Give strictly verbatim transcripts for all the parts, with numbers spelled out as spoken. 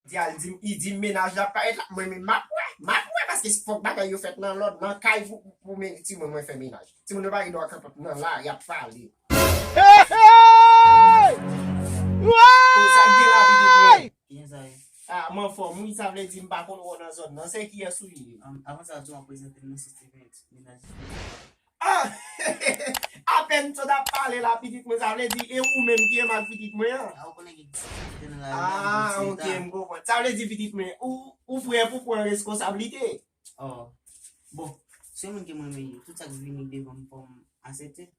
Di al di m, i di m mennaj la parèt la, mwen menm m ap wè, m ap wè, paske fòk bagay yo fèt nan lòd, nan kay pou, pou men, timoun mwen fè mennaj. Timoun yo pa gen dwa kanpe nan lari ap pale. Ou sa k gen la, pitit mwen? Kijan sa ye? Ah, m anfòm, wi, sa vle di m pa konn wè w nan zòn nan. Se kiyès ou ye? Am, avan sa, di w ap prezante m, non, se Steven, mennaj. Ah! Apèn sot ap pale la, pitit mwen, sa vle di, e ou menm ki renmen ak pitit mwen an? Ah, ou konnen gen ti te nan lari a, ah, ok, m konprann. Sa vle di, pitit mwen, ou, ou prè pou pran reskonsablite? Oh. Bon, se yon moun ke mwen renmen, tout sa k vini devan m, fò m aksepte.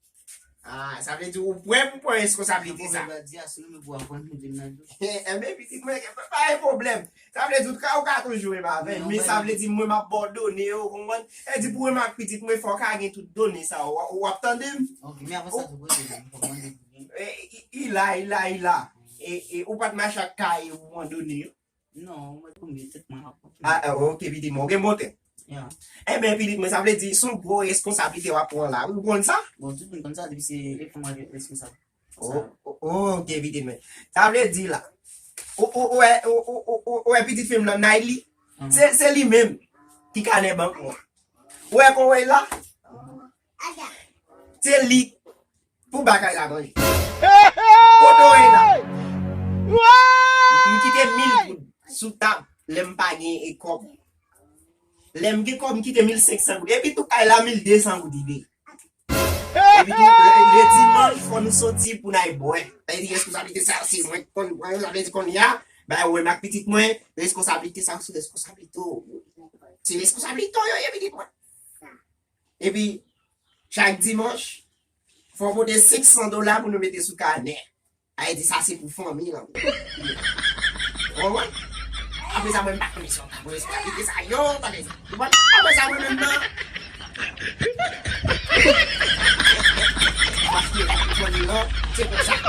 Ah, sa vle di ou prè pou pran reskonsablite sa. Fò m di a, si w renmen pou w aprann nou vin nan dlo. Enben, pitit mwen, pa gen pwoblèm. Sa vle di ou ka, ou ka toujou renmen avè m, men sa vle di mwen m ap ba w done yo, ou konprann? E di pou renmen ak pitit mwen, fò w ka gen tout done sa yo. W ap tande m? Ok, men avan sa, tou kote m, fò m mande pou li. E, i, i la, i la, i la. E, e, ou pa t mache ak kaye ou an done yo? Non, mwen tonbe tèt mwen ap. Ah, ah, ok, pitit mwen, ou gen bon tèt. Ya. Enben, pitit mwen, sa vle di, se yon gwo reskonsablite w ap pran la. Ou konn sa? Bon, tout moun konn sa, depi se, e pou mwen responsab. Oh, oh, oh, ok, pitit mwen. Sa vle di la, ou, ou, ou wè, ou, ou, ou, ou, ou wè pitit fi m nan, Nayli? Mhm. Se, se li menm ki kanè bank mwen. Ou wè kon wè la? Se li pou bagay la manje. Kote w ye la? M kite mil goud sou tab lè m pa gen e kòb. Lè m gen kòb, m kite mil senk san goud. Epi tou kay la, mil de san goud li dwe. Epi tou, le, le dimanch, fò nou soti pou n al bwè. Sa vle di reskonsablite sa, se mwen ki konn pran yo, sa vle di kounye a, bay ou menm ak pitit mwen, reskonsablite sa, se reskonsablite w. Se reskonsablite w yo ye, pitit mwen. Epi, chak dimanch, fò w pote senk san dola pou nou mete sou kanè. Sa vle di sa se pou fanmi lan. Ou konprann? Apre sa, mwen, m pa konnen si w ta pran reskonsablite sa yo, tande sa. Ou konprann? Apre sa, mwen menm nan. Paske fanmi lan, se konsa.